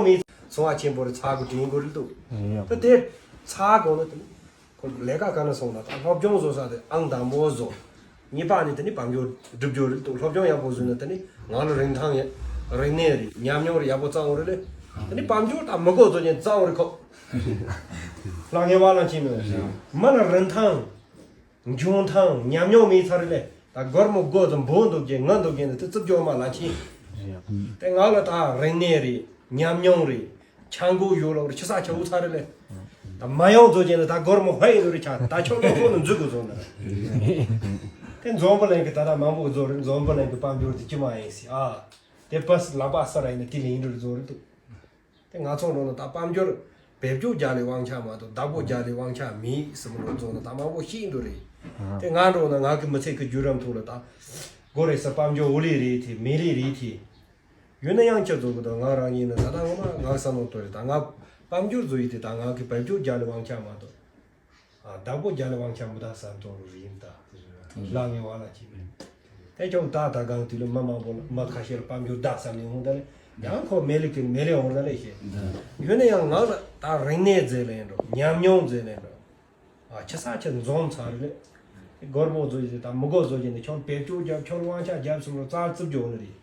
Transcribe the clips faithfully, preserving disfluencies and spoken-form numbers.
མི་ཚོང་བ་ཆེན་པོ་རེད། ཚ་གི་དྲིན་གོ་རེད་འདུག་ད་དེ་ཚ་གོ་ན་དེ་ཁོ་ལས་ཀ་ག་ན་སོང་ན་ད་སློབ་སྦྱོང་བཟོ་ས་དེ་ཨང་དང་པོ་བཟོ། གཉིས་པ་ནི་དེ་ནི་དཔལ་འབྱོར་སྒྲུབ་རྒྱུ་རེད་འདུག་སློབ་སྦྱོང་ཡག་པོ་བཟོས་ན་དེ་ནི་ང་ལ་རིན་ཐང་ཡ་རིག་གནས་རེད། ཉམས་མྱོང་རེད། ཡག་པོ་བཙལ་འོང་རེད་ལེ། དེ་ནི་དཔལ་འབྱོར་དང་མི་གོ་བཟོ་ཅན་བཙལ་འོང་རེད་ཁོ། ལ་ངེས་པ་ལ་ཅི་མེད། མི་ལ་རིན་ཐང་། འཇོན་ཐང་ཉམས་མྱོང་མེད་ཚར་ལས་ད་སྒོར་མོ་སྒོ་དང་འབོ་འདུག་གི་ང་འདུག་གི་འདི་ཙི་ཙི་འཇོག་མ་ལ་ཕྱིན། དེ་ང་ལ་ད་རིག་གནས་རེད། ཉམས་མྱོང་རེད། ཆང་སྒོ་ཡོད་ལོག་རེད། ཆི་ས་ཆ་འུ་ཚར་ལས་ད་མ་ཡོང་བཟོ་ཅན་ད་སྒོར་མོ་ཧ་ཡིན་རེད། ཆ་ད་ཆོག་ལོག་ཁོ་ནི་འཛུགས་དགོས་བཟོ་ན། དེ་འཛོམས་པོ་ལེན་གི་ད་ད་མང་པོ་བཟོ་རེད། འཛོམས་པོ་ལེན་གི་དཔལ་འབྱོར་དེ་ཅི་མ་ཡིན་སི་ཨ། དེ་པས་ལག་པ་ས་ར་ཡིན་ན་དེ་ལེན་རེད་བཟོ་རེད་འདུག་དེ་ང་ཚོ་འགྲོ་ན་ད་དཔལ་འབྱོར་བེད་སྤྱོད་རྒྱག་ལས་དབང་ཆ་མ་གཏོགས་བདག་པོ་རྒྱག་ལས་དབང་ཆ་མེད་ཟེར་མོ་འགྲོ་ཚོ་ན་ད་མང་པོ་ཤེས་འདུག་རེད། དེ་ང་འགྲོ་ན་ང་གི་མི་ཚེ་གི་བརྒྱུད་རིམ་ཐོག་ལ་ད་སྒོ་རེ་ས་དཔལ་འབྱོར་འོ་ལེ་རེད་དེ་མེ་ལེ་རེད་དེ། ཡོད་ན་ཡང་ཁྱེད་ཚོ་གི་ད་ང་རང་ཉིད་ནི་ད་ད་ངོ་མ་ང་བསམ་བློ་གཏོང་རེད། ད་ང་དཔལ་འབྱོར་བཟོ་ཡི་དེ་ད་ང་གི་བེད་སྤྱོད་རྒྱག་ལས་དབང་ཆ་མ་གཏོགས། ཨ། བདག་པོ་རྒྱ་ལ་དབང་ཆ་མི་ད་ས་མཐོ་རུ་རིམ་ད། ལ་ངེ་བ་ལ་ཅི་མེད། དེ་ཁྱོད་ད་ད་གང་དུས་ལ་མི་མང་པོ་ལ་མི་ཁ་ཤས་ལ་དཔལ་འབྱོར་བདག་བསམ་ནས་འོང་ད་ལེ། ཡང་ཁོ་མེ་ལི་ཀི་མེ་ལེ་འོང་ད་ལེ་ཤེས། ཡོད་ན་ཡང་ང་ལ་ད་རིག་གནས་མཛེས་ལེན་འགྲོ། ཉམས་མྱོང་མཛེས་ལེན་འགྲོ། ཨ། ཆི་ས་ཆི་འཛོམས་ཚར་ལེ། སྒོར་མོ་བཟོ་རྒྱུ་ད་མི་སྒོར་བཟོ་རྒྱུ་ནི་ཁྱོད་བེད་སྤྱོད་རྒྱབ། ཁྱོད་དབང་ཆ་རྒྱབ་སོང་ལ་རྩར་རྩིབ་འཇོག་ནི་རེད།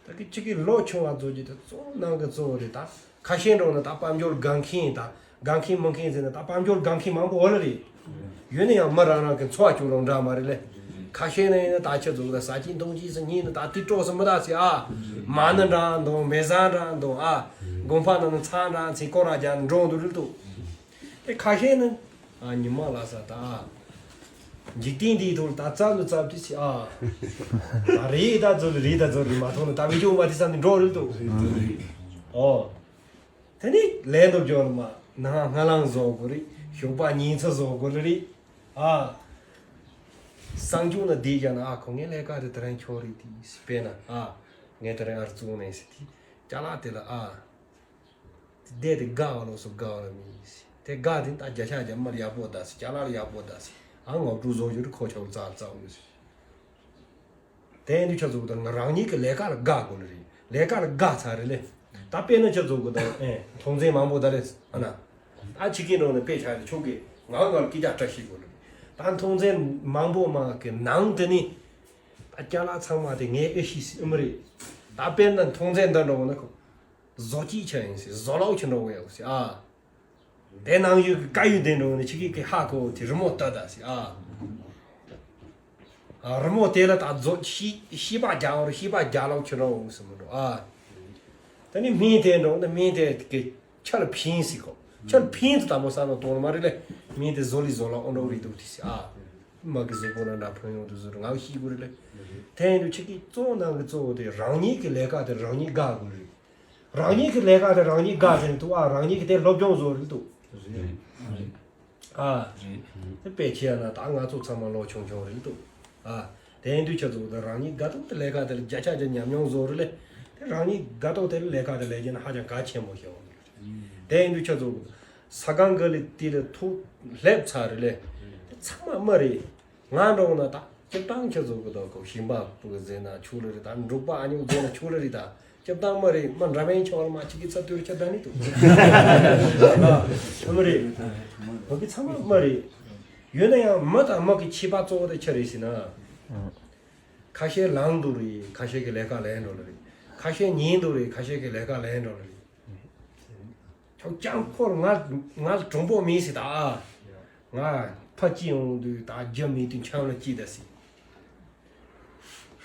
ད་གི་ཅིག་གི་ལོ་ཆུང་བ་བཟོ་རྒྱུ་དེ་གཙོ་བོ་ནང་གི་གཙོ་བོ་རེད། ད་ཁ་ཤས་འགྲོ་ན་ད་དཔལ་འབྱོར་དགའ་མཁན་ད་དགའ་མཁན་མི་མཁན་ཟེར་ན་ད་དཔལ་འབྱོར་དགའ་མཁན་མང་པོ་འོ་ལ་རེད། ཡོད་ན་ཡང་མི་རང་རང་གི་འཚོ་བ་སྐྱོང་ལོང་འདྲ་མ་རེད་ལེ། ཁ་ཤས་ནས་ཡིན་ན་ད་ཁྱེད་ཚོ་ལ་ཟ་གྱིན་འཐུང་གྱིན་སུ་ཉིན་ནི་ད་དེ་སྤྲོ་སུ་མི་ད་སི་ཨ། མ་ཎི་འདྲ་འདུག་མེ་བཟའ་འདྲ་འདུག་ཨ། དགོན་པ་ནང་ནས་ཚང་འདྲ་ཚིག་སྐོར་ར་རྒྱག་འགྲོ་འདུག་རེད་འདུག་དེ་ཁ་ཤས་ནི། ཨ། ཉི་མ་ལ་ས་ད། འཇིག་རྟེན་འདིའི་ཐོག་ལ་ད་རྩ་ལ་རྩ་དུས་སི་ཨ། ད་རེད་ད་ཚོ་རེད་ད་ཚོ་རེད་མ་ཐོག་ནས་ད་བི་ཅོ་མ་དེ་ས་ནས་འགྲོ་རེད་དོ། ཨོ། དེ་ནི་ལས་འདོབ་སྦྱོར་མ་ནང་སྔ་ལངས་བཟོ་དགོས་རེད། ཞོགས་པ་ཉིན་ཚ་བཟོ་དགོས་རེད། ཨ། སང་ཆུང་ན་བསྡད་རྒྱ་ན་ཨ་ཁོ་ངའི་ལས་ཀ་དེ་དེ་རིང་ཁྱོད་རེད་དེ་སི་དཔེར་ན་ཨ། ངས་དེ་རིང་ཨར་བཙུགས་ནས་སི་དེ་ཅ་ལག་དེ་ལ་ཨ། དེ་དེ་དགའ་བ་ལོགས་སུ་དགའ་བ་ལ་མི་ཡིན། དེ་དགའ་དེ་ད་བརྒྱ་ཆ་བརྒྱ་མར་ཡག་པོ་ད་སི་ཅ་ལག་ལ་ཡག་པོ་ད་སི་ཨ་ངོ་སྤྲོད་བཟོ་རྒྱུ་རེད། ཁོ་ཆ་བོ་རྩ་རྩ་བོ་ཡོད་སི། དེ་ཡིན་དུས་ཆ་ཚུགས་ད་ང་རང་ཉིད་ཀྱི་ལས་ཀ་ལ་དགའ་དགོས་ལ་རེད། ལས་ཀ་ལ་དགའ་ཚར་རེད་ལེ། ད་དཔེར་ན་ཆ་ཚུགས་ད་ཨེ་མཐོང་ཚན་མང་པོ་ད་རེད་ཨ་ན། ད་ཕྱི་རྒྱལ་ནང་ནས་དཔེ་ཆ་རེ་ཆོག་གི་ང་ང་ལ་སྐད་ཆ་བཀྲ་ཤིས་དགོས་ལ་རེད། ད་མཐོང་ཚན་མང་པོ་མ་གི་ནང་དེ་ནི་ད་ཅ་ལག་ཚང་མ་དེ་ངས་ཨེ་ཤི་སི་ཨེ་མ་རེད། ད་དཔེར་ན་མཐོང་ཚན་འདི་འགྲོ་བ་ན་ཁོ། བཟོ་སྐྱིད་ཆ་ཡིན་སི་བཟོ་ལའོ་ཆི་འགྲོ་གི་ཡོད་སི་ཨ། དེ་ནང་ཡོད་ཀྱི་དཀར་ཡོལ་དེ་འགྲོ་ནི་ཆི་གི་གི་ཧ་གོ་དེ་རི་མོ་ལྟ་ད་སི་ཨ། ཨ་རི་མོ་དེ་ལ་ད་བཟོ་ཤི་ཤི་པ་རྒྱག་རུ་ཤི་པ་རྒྱག་ལའོ་ཆི་འགྲོ་འོང་སི་མི་འགྲོ་ཨ། དེ་ནི་སྨན་དེ་འགྲོ་ནི་སྨན་དེ་གི་ཆ་ལ་ཕིན་སི་ཁོ་ཆ་ལ་ཕིན་དུ་དང་པོ་ས་ནོ་དོར་མ་རེད་ལེ། སྨན་དེ་བཟོ་ལི་བཟོ་ལ་ཨོ་འགྲོ་རི་འདུག་དེ་སི་ཨ། མ་གི་བཟོ་པོ་ན་འདྲ་ཕན་ཡོང་དུ་བཟོ་རུ་ང་ཤི་གུ་རེད་ལེ། དེ་ཡིན་དུ་ཆི་གི་གཙོ་བོ་ནང་གི་གཙོ་བོ་དེ་རང་ཉིད་ཀྱི་ལས་ཀ་དེ་རང་ཉིད་དགའ་དགོས་རེད། རང་ཉིད་ཀྱི་ལས་ཀ་དེ་རང་ཉིད་དགའ་ཟེར་འདུག་ཨ། རང་ཉིད་ཀྱི་དེ་སློབ་སྦྱོང་བཟོ་རེད་འདུག་རེད། རེད། ཨ། རེད། དེ་དཔེ་ཆ་ཡ་ན་ད་ང་ཚོ་ཚང་མ་ལོ་ཆུང་ཆུང་རེད་འདུག་ཨ། དེ་ཡིན་དུས་ཆ་ཚུགས་དེ་རང་ཉིད་དགའ་ཏོག་དེ་ལས་ཀ་དེ་ལ་བརྒྱ་ཆ་བརྒྱ་ཉམས་མྱོང་བཟོ་རེད་ལེ། དེ་རང་ཉིད་དགའ་ཏོག་དེ་ལ་ལས་ཀ་དེ་ལས་རྒྱུ་ན་ཧ་ཅང་གལ་ཆེན་པོ་ཞིག་ཡོང་གི་རེད། དེ་ཡིན་དུས་ཆ་ཚུགས་ས་གང་ག་ལི་དེ་ལ་ཐུག་སླེབས་ཚར་རེད་ལེ། དེ་ཚང་མ་མ་རེད། ང་འགྲོ་ན་ད་སྤྱིར་བཏང་ཁྱེད་ཚོ་གི་ད་ཁོ་ཞིང་པ་པུ་གི་ཟེར་ན་ཆུ་ལ་རེད། ད་འབྲོག་པ་ཨ་ཉོག་ཟེར་ན་ཆུ་ལ་རེད། ད་སྤྱིར་བཏང་མ་རེད། མ་འདྲ་མིན་ཆེ་བ་ལ་མ་གཅིག་གི་ཚ་ཏུར་ཆ་ད་ནི་འདུག་ཨ་མ་རེད། ང་གི་ཚང་མ་མ་རེད། ཡོད་ན་ཡང་མི་དང་མི་གི་ཁྱད་པར་གཙོ་བོ་དེ་ཆི་རེད་ཟེར་ན། ཁ་ཤས་ལངས་འདུག་རེད། ཁ་ཤས་ཀྱི་ལས་ཀ་ལས་འགྲོ་ལ་རེད། ཁ་ཤས་ཉལ་འདུག་རེད། ཁ་ཤས་ཀྱི་ལས་ཀ་ལས་འགྲོ་ལ་རེད། ཁྱོད་ཅང་ཁོར་ང་ང་གྲུང་པོ་མིན་ཟེར་ད་ཨ། ང་ཕ་སྐྱིད་ཡོང་དུས་ད་རྒྱུ་མེད་དུས་འཆམ་ལ་སྐྱིད་ད་ཟེར།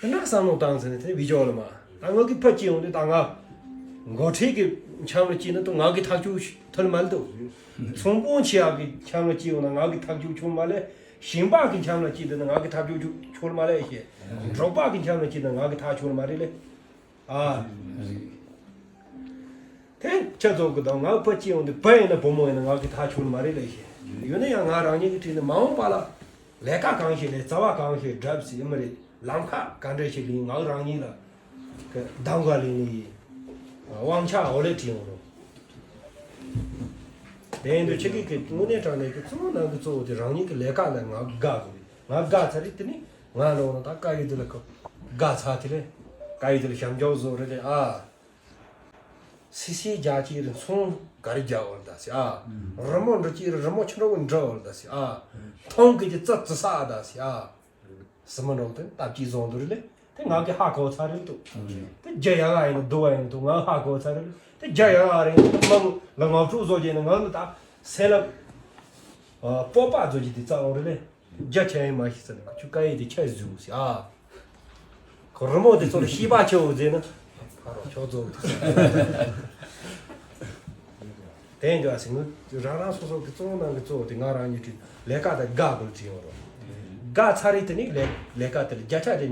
དེ་འདྲ་བསམ་བློ་བཏང་ཟེར་ནས་དེ་བི་ཇོ་ལ་མ་ད་ང་གི་ཕ་སྐྱིད་ཡོང་དུས་ད་ང་འགོ་ཁྲིད་ཀྱི་འཆམ་ལ་སྐྱིད་ན་ད་ང་གི་ཐག་གཅོད་ཐུལ་མ་ལ་འདུག་ཚོང་དཔོན་ཆེ་ཡག་གི་འཆམ་ལ་སྐྱིད་ཡོང་ན་ང་གི་ཐག་གཅོད་ཆུང་མ་ལས། ཞིང་པ་གི་འཆམ་ལ་སྐྱིད་ན་ང་གི་ཐག་གཅོད་ཆུང་མ་ལས་ཤེས། འབྲོག་པ་གི་འཆམ་ལ་སྐྱིད་ན་ང་གི་ཐག་ཆུང་མ་རེད་ལས། ཨ། དེ་ཁྱེད་ཚོ་གི་དང་ང་ཕ་སྐྱིད་ཡོང་དུས་བུ་ཡིན་ན་བུ་མོ་ཡིན་ན་ང་གི་ཐག་ཆོད་མ་རེད་ལས་ཤེས། ཡོད་ན་ཡང་ང་རང་ཉིད་ཀྱི་དྲིན་ནི་མ་འོངས་པ་ལ་ལས་ཀ་གང་ཤེས་ལས་རྩ་བ་གང་ཤེས་སྒྲུབ་སྲིད་མི་རེད། ལམ་ཁ་ག་འདྲ་ཞིག་ལིན་ང་རང་ཉིད་ལ་གི་གདམ་ག་ལིན་ནི་ཡིན། དབང་ཆ་འོ་ལས་བྲིས་ཡོང་རོགས། དེ་ཡིན་དུས་ཁྱེད་ཀྱི་དངོས་གནས་དྲང་གནས་ཀྱི་གཙོ་བོ་ནང་གི་གཙོ་བོ་དེ་རང་ཉིད་ཀྱི་ལས་ཀ་ལ་ང་དགའ་དགོས་རེད། ང་དགའ་ཚར་རེད། དེ་ནི་ང་ལོག་ན་ད་དཀའ་ཡོད་དེ་ལ་དགའ་ཚར་དེ་རེད། དཀའ་ཡོད་དེ་ལ་ཞབས་འཇོག་བཟོ་རེད་དེ་ཨ། སི་སི་རྒྱག་ཅིག་རེད། ཚོང་ག་རེ་རྒྱག་འོར་ད་སི་ཨ། རི་མོ་འབྲི་ཅིག་རི་མོ་ཆུ་འགྲོ་གི་འབྲི་འོར་ད་སི་ཨ། མཐོང་གི་ཅི་ཙི་ཙི་ས་ད་སི་ཨ། སི་མི་འགྲོ་དེ་སྟབས་ཅིག་བཟོ་འདུག་རེད་ལེ། དེ་ང་གི་ཧ་གོ་ཚར་རེད་འདུག་དེ་རྒྱ་ཡ་ཡིན་འདུག་བ་ཡིན་འདུག་ང་ཧ་གོ་ཚར་རེད། དེ་རྒྱ་ཡ་རེད་འདུག་མང་ལ་ངག་ཕྲུག་བཟོ་རྒྱུ་ནི་ང་ནི་ད་སེ་ལབ། སྤོབས་པ་བཟོ་རྒྱུ་དེ་རྩ་འོང་རེད་ལེ། རྒྱ་ཆེ་ཡིན་མ་ཤེས་ཟེར་ནས་ཁྱོད་སྐད་ཡིག་དེ་ཆེ་བཟོས་ཟེར་ཨ། ཁོ་རི་མོ་དེ་ཚོ་ལ་ཤེས་པ་ཆེ་བོ་ཟེར་ན། ཕ་རོ་ཆོག་ཚོ། དེ་འདྲ་ཟེར་ནས་རང་རང་སོ་སོ་གི་གཙོ་བོ་ནང་གི་གཙོ་བོ་དེ་ང་རང་ཉིད་ཀྱི་ལས་ཀ་དེ་དགའ་དགོས་ཀྱི་ཡོད་རོ། དགའ་ཚར་རེད་དེ་ནི་ལས་ལས་ཀ་དེ་ལ་བརྒྱ་ཆ་དེ་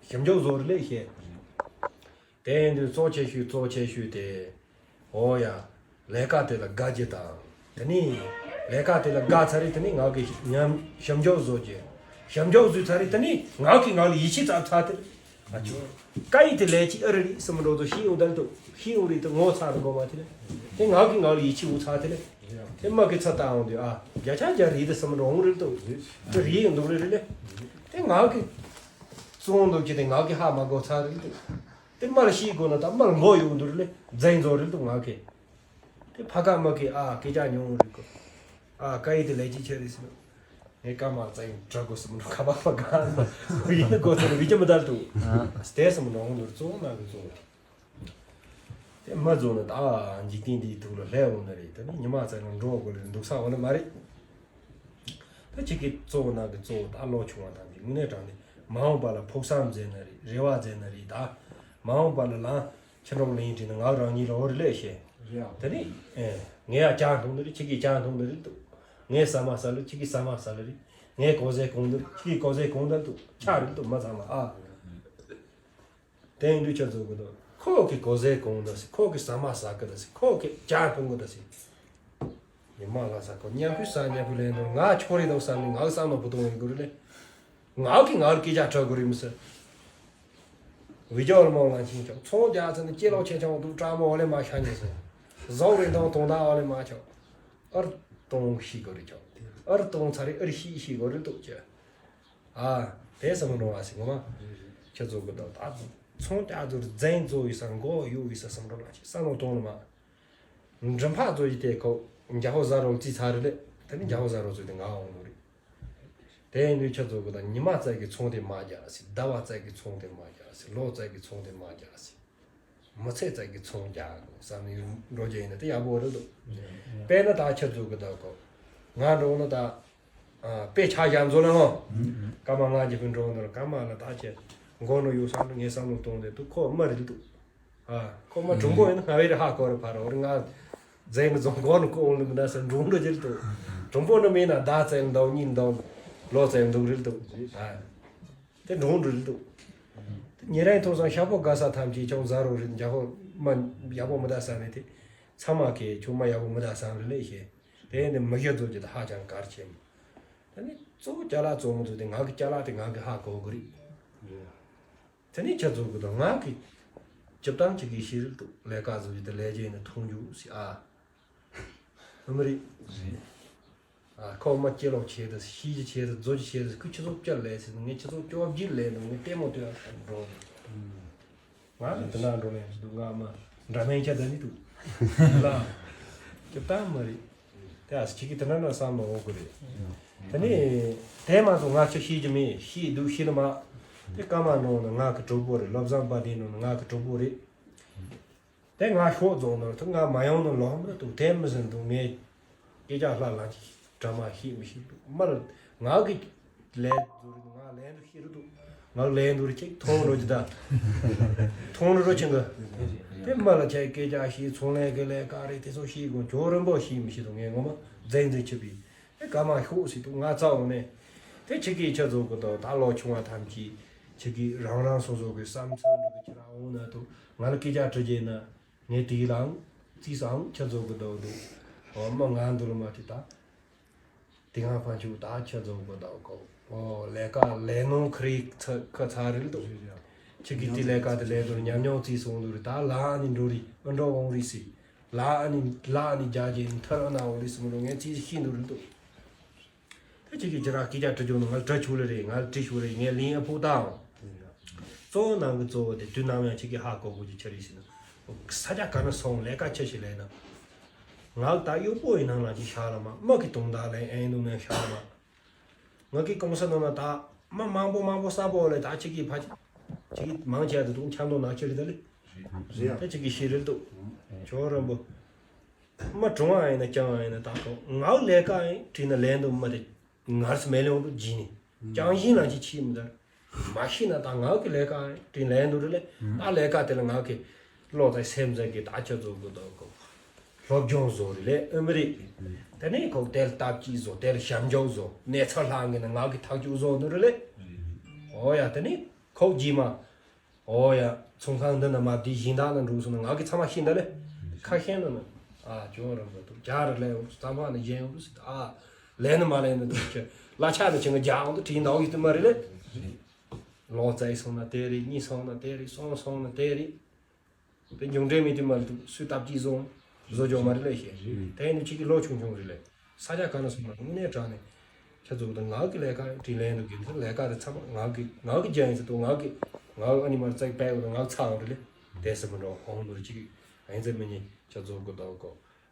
ཞིབ་འཇུག་བཟོ་རེད་ལས་བཤད། དེ་ཡིན་དུས་གཙོ་ཆེ་ཤོས་གཙོ་ཆེ་ཤོས་དེ། འོ་ཡ། ལས་ཀ་དེ་ལ་དགའ་རྒྱུ་དང་། དེ་ནི། ལས་ཀ་དེ་ལ་དགའ་ཚར་རེད་དེ་ནི་ང་གི་ཉམས་ཞིབ་འཇུག་བཟོ་རྒྱུ། ཞིབ་འཇུག་བཟོས་ཚར་རེད་དེ་ནི་ང་གི་ངག་ལ་ཡིད་ཆེས་ཚར་ཚར་དེ་རེད། ཨ་ཅོ། སྐད་ཡིག་དེ་ལས་ཀྱི་ཨ་རི་རེད་སི་མི་འགྲོ་དོ་ཤི་ཡོང་དལ་དུ་ཤི་ཡོང་རེད་དུ་ངོ་ཚ་རུ་གོ་མ་དེ་རེད། དེ་ངག་གི་ངག་ལ་ཡིད་ཆེས་འུ་ཚ་དེ་རེད། དེ་མ་གི་ཚ་ལྟ་འོང་དུས་ཨ་བརྒྱ་ཆ་བརྒྱ་རེད་དུ་སི་མི་འགྲོ་འོང་རེད་དུ་དེ་རེད་ཡོང་འདུག་རེད་རེད་ལེ། དེ་ངག་གི་བཙོང་འདུག་ཀྱི་དེ་ངག་གི་ཧ་མ་གོ་ཚར་རེད་དུ། དེ་མར་ཤེས་དགོས་ན་ད་མར་མགོ་ཡོང་འདུག་ལེ། འཛིན་བཟོ་རེད་འདུག་ང་གི། དེ་ཕ་ཁ་མ་གི་ཨ་སྐད་ཆ་ཉུང་རེད་གོ། ཨ་སྐད་ཡིག་དེ་ལས་ཀྱི་ཆེ་རེད་ཟེར། ངས་སྐར་མ་རྩ་ཡིན་དྲག་གོ་སི་མི་འགྲོ་ཁ་པ་པ་ག་ཡིན་ནི་གོ་ཚོད་བི་ཅི་མི་དར་འདུག་དེ་སི་མི་འགྲོ་འོང་འདུག་བཙོང་ན་གི་བཙོང་དེ་མ་བཙོང་ན་ད་འཇིག་རྟེན་འདིའི་ཐོག་ལ་སླེབས་འོང་ནི་རེད། དེ་ནི་ཉི་མ་རྩ་ནང་འགྲོ་དགོས་རེད་འདུག་ས་འོང་ནི་མ་རེད། ད་ཁྱེད་ཀྱི་གཙོ་བོ་ནང་གི་གཙོ་བོ་ད་ལོ་ཆུང་བ་དང་གི་དངོས་གནས་དྲང་ནས་མ་འོངས་པ་ལ་ཕུགས་བསམ་མཛད་ན་རེད། རེ་བ་མཛད་ན་རེད། ད་མ་འོངས་པ་ལ་ལང་ཁྱི་འགྲོགས་ལེན་དྲིས་ན་ང་རང་ཉིད་ལ་འོ་རེ་ལས་ཤེས། རེད་ཨ། དེ་ནི་ཨེ་ངས་ཡ་ཅང་མཐོང་ནི་རེད། ཁྱེད་ཀྱིས་ཅང་མཐོང་ནི་རེད་འདུག་ངས་ཟ་མ་ཟ་ལེ་ཁྱེད་ཀྱིས་ཟ་མ་ཟ་ལེ་རེད། ངས་གོ་ཟས་གོང་འདུག་ཁྱེད་ཀྱིས་གོ་ཟས་གོང་འདུག་ཆགས་རེད་འདུག་མ་ཚང་མ་ཨ། དེ་ཡིན་དུས་ཁྱེད་ཚོ་གི་འདུག་ཁོ་གི་གོ་ཟས་གོང་འདུག་ཟེར། ཁོ་གི་ཟ་མ་ཟ་གི་འདུག་ཟེར། ཁོ་གི་ཇ་འཐུང་གི་འདུག་ཟེར། ཉི་མ་ལ་ཟ་ཁོ་མཉམ་ཕུད་ཟ་མཉམ་ཕུད་ལེན་འདུག་ང་ཆོ་རེ་འདུག་བསམ་ནས་ངའི་བསམ་བློ་བུ་གཏོང་ཡིན་དགོས་རེད་ལེ། ངའི་གི་ངའི་སྐད་ཆ་དྲི་དགོས་རེད་མི་སྲིད། བི་ཇོ་ལ་མོ་ལ་ཕྱིན་ཆོག་ཚོང་རྒྱག་ཚེ་ནི་སྐྱེ་ལོ་ཆེ་ཆུང་འདུག་སྤྲང་མོ་འོ་ལེ་མ་ཤ་ཉེ་སོང་། ཟོག་རེ་འདང་དོང་དང་འོ་ལེ་མ་ཆོག་ཨར་གཏོང་ཤི་དགོས་རེད་ཆོག་ཨར་གཏོང་ཚར་རེ་ཨར་ཤི་ཤི་དགོས་རེད་འདུག་ཅེས། ཨ། དེ་བསམ་བློ་བ་ཞིག་ངོ་མ། ཁྱེད་ཚོ་གི་དོ་ད་ཚོང་རྒྱག་ཚུལ་འཛིན་གཙོ་ཡི་ས་མགོ་གཡུག་ཡི་ས་བསམ་བློ་ལ་ཞིག་བསམ་བློ་གཏོང་ལ་མ། མགྲིན་ཕག་ཚོ་ཡི་དེ་ཁོ་འཇའ་ཧོ་ཟ་རོ་རྩིས་ཚར་རེད། དེ་ནི་འཇའ་ཧོ་ཟ་རོ་ཚོ་དེ་ང་འོང་ནོ་རེད། དེ་ཡིན་དུས་ཁྱེད་ཚོ་གི་ད་ཉི་མ་རྩ་གི་ཚོང་དེ་མ་རྒྱག་སྲིད། ཟླ་བ་རྩ་གི་ཚོང་དེ་མ་རྒྱག་སྲིད། ལོ་རྩ་གི་ཚོང་དེ་མ་རྒྱག་སྲིད། མི་ཚེ་རྩ་གི་ཚོང་རྒྱག་དགོས་བསམ་ནས་འགྲོ་རྒྱུ་ཡིན་ན་དེ་ཡག་པོ་རེད་འདུག་དཔེར་ན་ད་ཁྱེད་ཚོ་གི་ད་ཁོ་ང་འགྲོ་ན་ད། ཨ། དཔེ་ཆ་བཞག་མཛོད་ལ་ངོ་། སྐར་མ་ལྔ་བརྒྱ་ཕུན་འགྲོ་འདུག་སྐར་མ་ལ་ད་ཁྱེད་མགོ་ནོ་ཡོད་བསམ་ནས་ངས་བསམ་བློ་གཏོང་དེ་འདུག་ཁོ་མ་རེད་འདུག་ཨ། ཁོ་མ་གྲུང་པོ་ཡིན་ན་ང་བས་རེ་ཧ་གོ་རེ་ཕ་རོ་རེ་ང་རྫས་ངི་རྫོང་མགོ་ནོ་ཁོ་འོང་ལུགས་མི་འདྲ་ཟེར་གྲུང་འགྲོ་རྒྱུ་རེད་འདུག་གྲུང་པོ་ནི་མིན་ན་ཟླ་ཙམ་འདུག་ཉིན་འདུག་ལོ་ཙམ་འདུག་རེད་འདུག་ཨ། དེ་གྲུང་འགྲོ་རེད་འདུག་དེ་ཉེ་རིང་ཐོག་སང་ཤ་པོ་དགའ་ས་ཐམས་ཅད་ཁྱོད་ཟ་རོ་རེད། འཇའ་ཧོ་མ་ཡག་པོ་མི་འདྲ་བསམ་ནས་དེ་ཚང་མ་གིས་ཁྱོད་མ་ཡག་པོ་མི་འདྲ་བསམ་རེད་ལས་ཤེས། དེ་ནི་མི་གཞི་བཟོ་རྒྱུ་དེ་ཧ་ཅང་གལ་ཆེན་མོ། དེ་ནི་གཙོ་བོ་ཅ་ལག་བཙོང་མི་ཚོ་དེ་ང་གི་ཅ་ལག་དེ་ང་གི་ཧ་གོ་གི་རེད། དེ་ནི་ཁྱེད་ཚོ་གི་དང་ང་གི་སྤྱིར་བཏང་ཁྱེད་ཀྱི་ཤེས་རིག་ཏུ་ལས་ཀ་བཟོ་རྒྱུ་དེ་ལས་བྱེད་ནི་མཐོང་རྒྱུ་ཟེར་ཨ། ཨ་མི་རེད། ཨ་ཁོ་མ་སྐྱེ་ལོག་བྱེད་དུ་ཤེས་རྒྱུ་བྱེད་དུ་བཟོ་རྒྱུ་བྱེད་དུ་ཁོ་ཁྱེད་ཚོ་བསྐྱར་ལས་ཟེར་ནི་ངས་ཁྱེད་ཚོ་བཅོ་བརྒྱད་ལས་འདུག་ངས་ལྟད་མོ་ལྟོས་ཨ་འགྲོ། ང་ནི་དེ་ན་འགྲོ་ནས་འདུག་ང་མ་འདྲ་མིན་ཆ་ད་ནི་འདུག་ལ། སྐྱོབ་སྟངས་མ་རེད། དེ་ཨ་ཁྱེད་ཀྱི་དེ་ན་ན་བསམ་མ་འོང་གི་རེད། དེ་ནི་དེ་མ་གཏོགས་ང་ཆོ་ཤེས་ཀྱི་མེད་ཤེས་འདུག་ཤེས་ནི་མ། དེ་སྐར་མ་ནང་ན་ང་གི་གྲོགས་པོ་རེད། བློ་བཟང་པ་དེ་ནང་ན་ང་གི་གྲོགས་པོ་རེད། དེ་ང་ཤོག་རྫོང་ནོར་དུ་ང་མ་ཡོང་ན་ལོག་མི་འདུག་དེ་མི་ཟིན་འདུག་ངས་སྐད་ཆ་ལྷ་ལ་ཅིག་འདྲ་མ་ཤེས་མི་ཤེས་འདུག་མར་ང་གི་ལས་འདུག་ང་ལས་འདུག་ཤེས་རུ་འདུག་ང་ལས་འདུག་རེ་ཅིག་མཐོང་རོ་ཅི་ད་མཐོང་རོ་རོ་ཆེན་གི་དེ་མ་ལ་ཆ་སྐད་ཆ་ཤེས་ཚོང་ལས་ཀྱི་ལས་ཀ་རེད། དེ་ཚོ་ཤེས་དགོས་ཇོ་རིན་པོ་ཤེས་མི་ཤེས་འདུག་ངས་ངོ་མ་འཛིན་འཛིན་ཆི་བི་དེ་ག་མ་ཤོག་ཟེར་འདུག་ང་རྩ་འོང་ནས་དེ་ཁྱེད་ཀྱིས་ཁྱེད་ཚོ་གི་དང་ད་ལོ་ཆུང་བ་ཐམས་ཅད་ཁྱེད་ཀྱིས་རང་རང་སོ་སོ་གི་བསམ་ཚུལ་འདུག་གི་ཁྱེད་རང་འོང་ན་འདུག་ང་ལ་སྐད་ཆ་དྲི་རྒྱུ་ཡིན་ན། ངས་དེའི་ལའང་རྩིས་སུའང་ཁྱེད་ཚོ་གི་འདུག་འདུག་ཨོ་མ་ང་འདུག་ལ་མ་དེ་ད། དེ་སྔ་ཕན་ཆུ་ད་ཁྱེད་ཚོ་གི་འདུག་གོ་ཨོ་ལས་ཀ་ལས་ནོ་ཁ་རི་ཁ་ཚ་རིལ་འདུག་ཁྱེད་ཀྱིས་དེ་ལས་ཀ་དེ་ལས་འདུག་ཉམས་མྱོང་རྩིས་སོང་འདུག་རེད། ད་ལ་ཨ་ནི་འགྲོ་རི་ཨ་འགྲོ་འོང་རི་སི་ལ་ཨ་ནི་ལ་ཨ་ནི་རྒྱ་རྒྱའི་མཐར་ཨ་ན་འོང་རི་སི་མི་འགྲོ་ངས་རྩིས་ཤི་འདུག་རིལ་འདུག་ད་ཁྱེད་ཀྱིས་ཅི་ར་སྐད་ཆ་དྲི་རྒྱུ་ནི་ང་དྲི་ཆུག་ལེ་རེད། ང་དྲི་ཆུག་རེད། ངས་ལིང་ཨ་ཕུག་བཏང་། གཙོ་བོ་ནང་གི་གཙོ་བོ་དེ་དུས་ནམ་ཡང་ཁྱེད་ཀྱིས་ཧ་གོ་དགོས་ཀྱི་ཆ་རེད་ཟེར་ན། ས་ཆ་ག་ན་སོང་ལས་ཀ་ཆེ་ཞིག་ལས་ན། ང་ད་གཡོག་པོ་ཡི་ནང་ལ་ཅིག་བཞག་ལ་མ་མི་གི་དོན་དག་ལས་ཨེ་འདུག་ནས་བཞག་ལ་མ། ང་གི་གོང་ས་ནང་ན་ད་མི་མང་པོ་མང་པོ་ས་པོ་ལས་ད་ཅིག་གི་ཕ་ཅིག་གི་མང་ཆེ་དུ་འདུག་འཆམ་དོ་ནག་ཆེ་རེད་ད་ལེ། རེད་ཡ། ད་ཅིག་གི་ཤི་རེད་འདུག་ཇོ་རམ་པོ། མ་གྲོང་བ་ཡིན་ན་ཅང་ཡིན་ན་ད་གོ་ང་ལས་ཀ་ཡིན་བྲིས་ན་ལན་དུ་མ་དེ་ངར་སི་མེ་ལོང་དུ་བགྱིས་ནས་ཅང་ཡིན་ལ་ཅི་ཕྱིས་མི་དར། མ་ཤི་ན་ད་ང་གི་ལས་ཀ་ཡིན་བྲིས་ལན་དུ་རེ་ལས་ད་ལས་ཀ་དེ་ལ་ང་གི་བློ་དང་སེམས་ཙམ་གི་ད་ཆ་བཟོ་དགོས་དོ་གོ་སློབ་སྦྱོང་བཟོ་རེ་ལས་ཨེ་མི་རེད། དེ་ནས་ཁོ་དེར་སྟབས་ཀྱིས་བཟོ་དེར་ཞབས་འཇོག་བཟོ་གནས་ཚུལ་ལྷག་ངེས་ན་ང་གི་ཐག་གཅོད་བཟོ་ནི་རེ་ལས། ཨོ་ཡ་དེ་ནས་ཁོག་བགྱིས་མ། ཨོ་ཡ། ཚོང་ཁང་འདི་ན་མ་བསྡད་གཞན་དག་ན་འགྲོ་སོང་ན་ང་གི་ཚང་མ་ཤེས་འདི་ལེ། ཁ་ཤས་ན་ན། ཨ་ཇོ་རང་ག་འདུག་རྒྱ་རི་ལས་འོང་རྩམ་པ་ནས་གཞན་འོང་དུ་སྲིད་ཨ། ལས་ནི་མ་ལས་ནི་འདུག་ཁྱོད་གླ་ཆ་ནི་ཁྱོད་ང་རྒྱ་འོང་དུ་བྲིས་འདའ་འོ་ཡི་དུ་མ་རེད་ལེ། ལོ་ཙཱའི་སོང་ན་དེ་རེད་གཉིས་སོང་ན་དེ་རེད་སོང་སོང་ན་དེ་རེད། དེ་མཇུག་འབྲས་མེད་དུ་མ་རེད་འདུག་སུས་སྟབས་ཀྱིས་བཟུང་། བཟོ་ཆོག་མ་རེད་ལེ་ཞེས། དེ་ནི་ཁྱེད་ཀྱི་ལོ་ཆུང་ཆུང་རེད་ལེ། ས་ཆ་ག་ན་སོང་ན་དངོས་གནས་དྲང་ནས། ཁྱེད་ཚོ་དང་ང་གི་ལས་ཀ་དྲིན་ལན་དུ་གིན་ལས་ཀ་དེ་ཚང་མ་ང་གི་ང་གི་རྒྱ་ཡིན་ཟེར་དུ་ང་གི་ང་ཨ་ནི་མར་བཙག་པའི་འོག་ཏུ་ང་ཚ་འོང་རེད་ལེ། དེ་སེ་མི་འགྲོ་ཧོང་ནུར་ཅིག་ཨ་ཡིན་ཟེར་མི་ཉན་ཁྱེད་ཚོ་གི་དོ་གོ་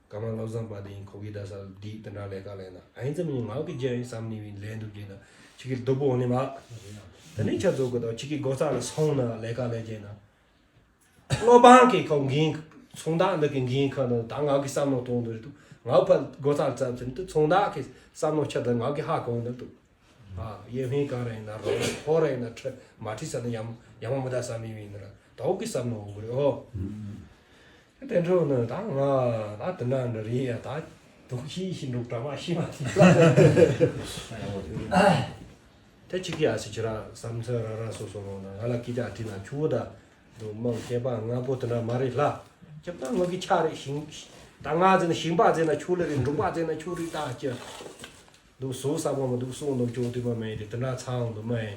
ཀ་མ་ལོ་བཟང་པ་དེ་ཡིན་ཁོ་གི་ད་ས་འདི་དེ་འདྲ་ལས་ཀ་ལས་ན་ཨ་ཡིན་ཟེར་མི་ཉན་ང་གི་རྒྱ་ཡིན་བསམ་ནི་བིན་ལན་དུ་གིན་ན་ཅིག་གི་སྡུག་པོ་འོང་ནི་མ། དེ་ནི་ཁྱེད་ཚོ་གི་དོ་ཅིག་གི་སྒོ་རྩ་ལ་སོང་ན་ལས་ཀ་ལས་རྒྱ་ན། བློ་ཕམ་གྱི་ཁོ་འགན་ཚོང་བདག་འདི་གི་འགན་ཁ་ནང་ད་ང་གི་བསམ་བློ་གཏོང་འདོད་འདུག་ང་ཕར་སྒོ་རྩར་བཙབ་ཟིན་དུ་ཚོང་བདག་གི་བསམ་བློ་ཆ་ད་ང་གི་ཧ་གོ་འདོད་འདུག་ཨ་ཡེ་ཧུན་གང་རེད་ན་རོ་ཧོ་རེད་ན་ཁྲི་མ་ཁྲི་ས་ན་ཡམ་ཡམ་མ་ད་བསམ་ཡིན་ཡིན་ན་ར་དོག་གི་བསམ་བློ་འོང་གི་རེད་ཨོ། དེ་འཕྲོ་ནི་ད་ང་ད་དེ་འདྲ་འདྲ་རེད་ཡ་ད་དུག་ཤི་ཤི་འདུག་གྲ་མ་ཤི་མ་ཤི་ལ། དེ་གཅིག་གི་ཨ་སི་ཁྱེད་རང་བསམ་ཚུལ་ར་ར་སོ་སོ་རོགས་ན་ང་ལ་སྐད་ཆ་དྲིས་ན་ཆུ་བོ་ད་འདུག་མང་མཁས་པ་ང་པོ་དེ་འདྲ་མ་རེད་ལ། ཁྱབ་ད་ངོ་གི་ཆ་རེད་ཞིང་ད་ང་ཟེར་ན་ཞིང་པ་ཟེར་ན་ཆུ་ལ་རེད་འབྲུག་པ་ཟེར་ན་ཆུ་རེད་ད་ཀྱ་འདུག་སོ་ས་པོ་མ་འདུག་སོང་འདུག་ཅོག་དུས་པ་མེད་དེ་དེ་འདྲ་ཚང་འདུག་མ་ཡིན།